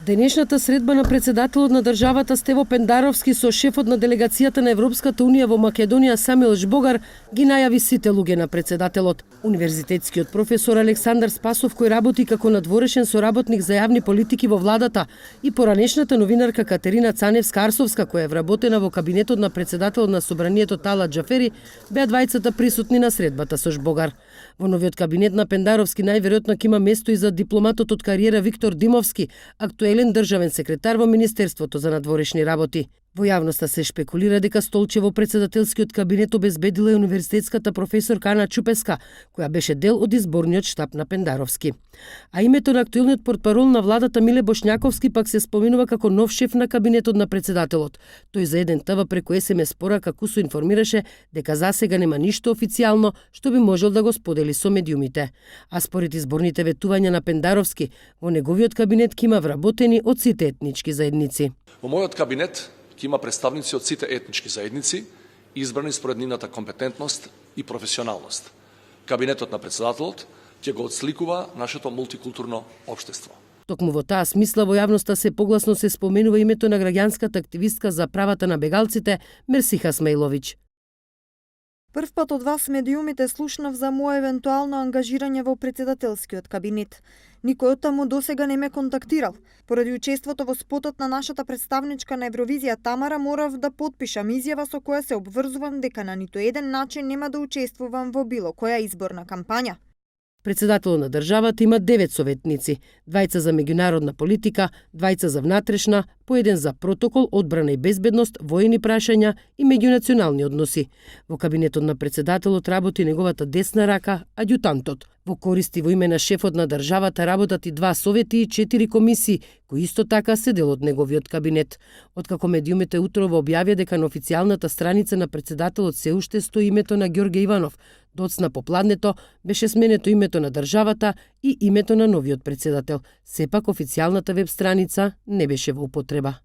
Денешната средба на председателот на државата Стево Пендаровски со шефот на делегацијата на Европската унија во Македонија Самил Жбогар ги најави сите луѓе на председателот. Универзитетскиот професор Александар Спасов, кој работи како надворешен соработник за јавни политики во владата, и поранешната новинарка Катерина Цаневска-Арсовска, која е вработена во кабинетот на председателот на собранието Талат Џафери, беа двајцата присутни на средбата со Жбогар. Во новиот кабинет на Пендаровски најверојатно ќе има место и за дипломатот од кариера Виктор Димовски, актуелен државен секретар во Министерството за надворешни работи. Во јавноста се шпекулира дека столче во председателскиот кабинет обезбедила и универзитетската професорка Ана Чупеска, која беше дел од изборниот штаб на Пендаровски. А името на актуелниот портпарол на владата Миле Бошњаковски пак се споменува како нов шеф на кабинетот на председателот. Тој за еден ТВ преку СМС порака Кусо информираше дека засега нема ништо официјално што би можел да го сподели со медиумите. А според изборните ветувања на Пендаровски, во неговиот кабинет ќе има вработени од сите етнички заедници. Во мојот кабинет ќе има представници од сите етнички заедници, избрани според нивната компетентност и професионалност. Кабинетот на председателот ќе го отсликува нашето мултикултурно општество. Токму во таа смисла во јавноста се погласно се споменува името на граѓанската активистка за правата на бегалците Мерсиха Смаиловиќ. Првпат од вас медиумите слушнав за моје евентуално ангажирање во председателскиот кабинет. Никој од таму досега не ме контактирал. Поради учеството во спотот на нашата представничка на Евровизија Тамара морав да потпишам изјава со која се обврзувам дека на ниту еден начин нема да учествувам во било која изборна кампања. Председателот на државата има 9 советници, 2 за меѓународна политика, 2 за внатрешна, по 1 за протокол, одбрана и безбедност, воени прашања и меѓунационални односи. Во кабинетот на председателот работи неговата десна рака, аѓутантот. Во користи во име на шефот на државата работат и 2 совети и 4 комисии, кои исто така се дел од неговиот кабинет. Откако медиумите утрово објавија дека на официјалната страница на председателот се уште стои името на Ѓорге Иванов, доцна попладнето беше сменето името на државата и името на новиот председател. Сепак официјалната веб страница не беше во употреба.